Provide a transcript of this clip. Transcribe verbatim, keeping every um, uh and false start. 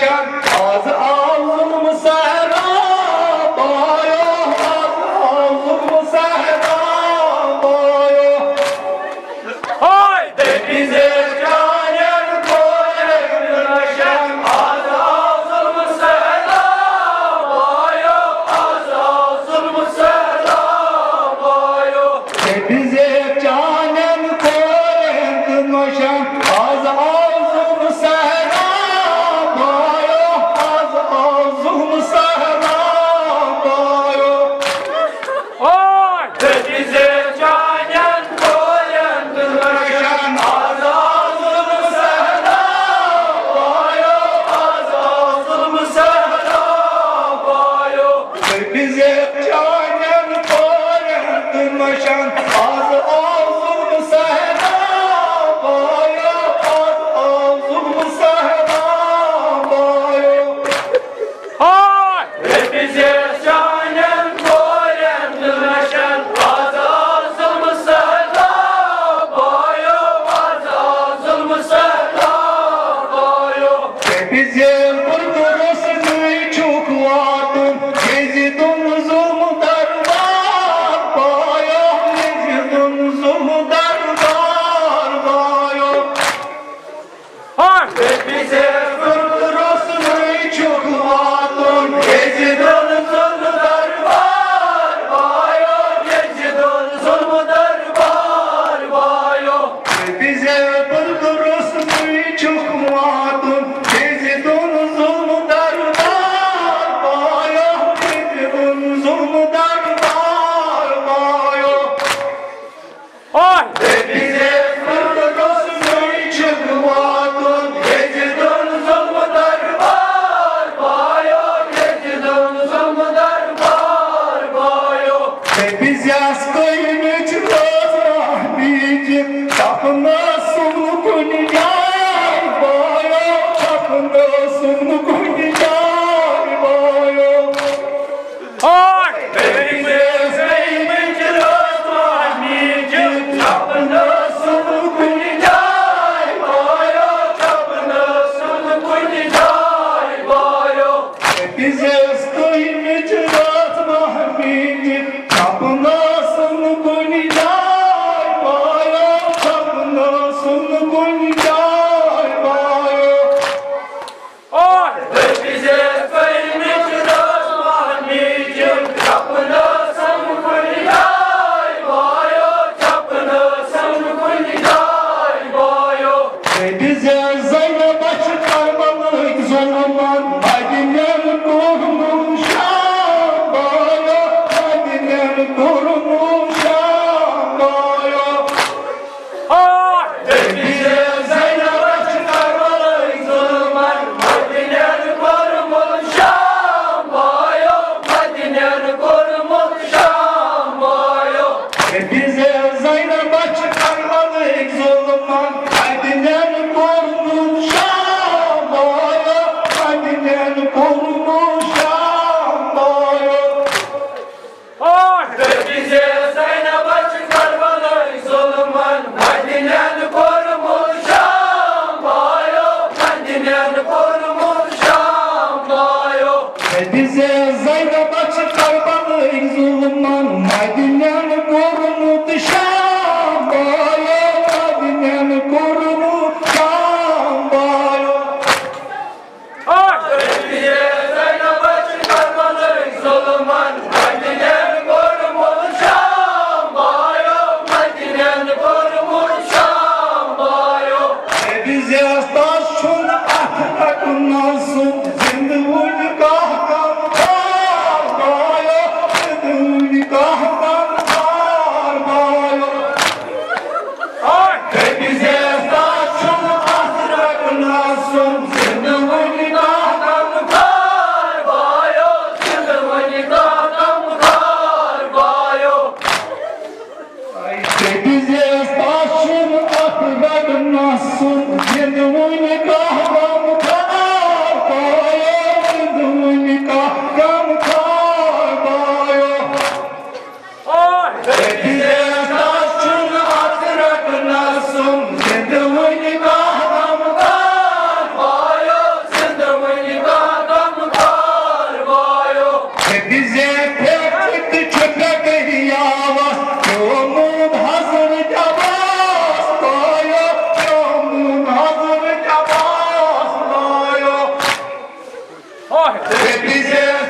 آز آو ظلم صحرا بایو، آز آو ظلم صحرا بایو۔ ہاے! دٔپِزِ چانٮ۪ن کورٮ۪ن تہٕ نۄشن، آز آو ظلم صحرا بایو، آز آو ظلم صحرا بایو۔ دٔپِزِ چانٮ۪ن کورٮ۪ن تہٕ نۄشن، آز آو ظلم صحرا بایو، آز آو ظلم صحرا بایو۔ اوے! دٔپِزِ چانٮ۪ن کورٮ۪ن تہٕ نۄشن، آز آو ظلم صحرا بایو، آز آو ظلم صحرا بایو۔ دٔپِزِ چانٮ۪ن کورٮ۪ن تہٕ نۄشن، آز آو ظلم صحرا بایو، آز آو ظلم صحرا بایو۔ ہاے! دٔپِزِ چانٮ۪ن کورٮ۪ن تہٕ نۄشن، آز آو ظلم صحرا بایو، آز آو ظلم صحرا بایو۔ دٔپِزِ بُرٕ روٚس نٔے چھُکھ واتُن، یزیدُن ظُلمہٕ دربار بایو، یزیدُن ظُلمہٕ دربار بایو۔ ہاے! دٔپِزِ بُرٕ روٚس نٔے چھُکھ واتُن، یزیدُن ظُلمہٕ دربار بایو، یزیدُن ظُلمہٕ دربار بایو۔ دٔپِزِ بُرٕ روٚس نٔے چھُکھ واتُن، یزیدُن ظُلمہٕ دربار بایو، یزیدُن ظُلمہٕ دربار بایو۔ اوے! دٔپِزِ بُرٕ روٚس نٔے چھُکھ واتُن، یزیدُن ظُلمہٕ دربار بایو، یزیدُن ظُلمہٕ دربار بایو۔ دٔپِزِ آس کٔرمٕتۍ رٲژ رحمی تہِ، تپنس سُمبلہٕ کُنہِ جایہِ بایو، تپنس سُمبلہٕ کُنہِ جایہِ بایو۔ ہاے! دٔپِزِ آس کٔرمٕتۍ رٲژ رحمی تہِ، تپنس سُمبلہٕ کُنہِ جایہِ بایو، تپنس سُمبلہٕ کُنہِ جایہِ بایو۔ دٔپِزِ آس کٔرمٕتۍ رٲژ رحمی تہِ، تپنس سُمبلہٕ کُنہِ جایہِ بایو، تپنس سُمبلہٕ کُنہِ جایہِ بایو۔ اوے! دٔپِزِ آس کٔرمٕتۍ رٲژ رحمی تہِ، تپنس سُمبلہٕ کُنہِ جایہِ بایو، تپنس سُمبلہٕ کُنہِ جایہِ بایو۔ دٔپِزِ آس زینبس چھِ کربلٕکۍ ظُلمن مدنٮ۪ن کوٚرمُت شام بایو، مدنٮ۪ن کوٚرمُت شام بایو۔ آ! دٔپِزِ آس زینبس چھِ کربلٕکۍ ظُلمن مدنٮ۪ن کوٚرمُت شام بایو، مدنٮ۪ن کوٚرمُت شام بایو۔ دٔپِزِ آس زینبس چھِ کربلٕکۍ ظُلمن مدنٮ۪ن کوٚرمُت شام بایو، مدنٮ۪ن کوٚرمُت شام بایو۔ آ! دٔپِزِ آس زینبس چھِ کربلٕکۍ ظُلمن مدنٮ۪ن کوٚرمُت شام بایو، مدنٮ۪ن کوٚرمُت شام بایو۔ دٔپِزِ آس زینبس چھِ کربلٕکۍ ظُلمن مدنٮ۪ن کوٚرمُت شام بایو، مدنٮ۪ن کوٚرمُت شام بایو۔ آ! دٔپِزِ آس زینبس چھِ کربلٕکۍ ظُلمن مدنٮ۪ن کوٚرمُت شام بایو، مدنٮ۪ن کوٚرمُت شام بایو۔ دٔپِزِ آس تس چھُنہٕ اتھ رٹنس سُہ زندٕ وُنہِ کانٛہہ غمخار بایو، زندٕ وُنہِ کانٛہہ غمخار بایو۔ آ! دٔپِزِ آس تس چھُنہٕ اتھ رٹنس سُہ زندٕ وُنہِ کانٛہہ غمخار بایو، زندٕ وُنہِ کانٛہہ It is here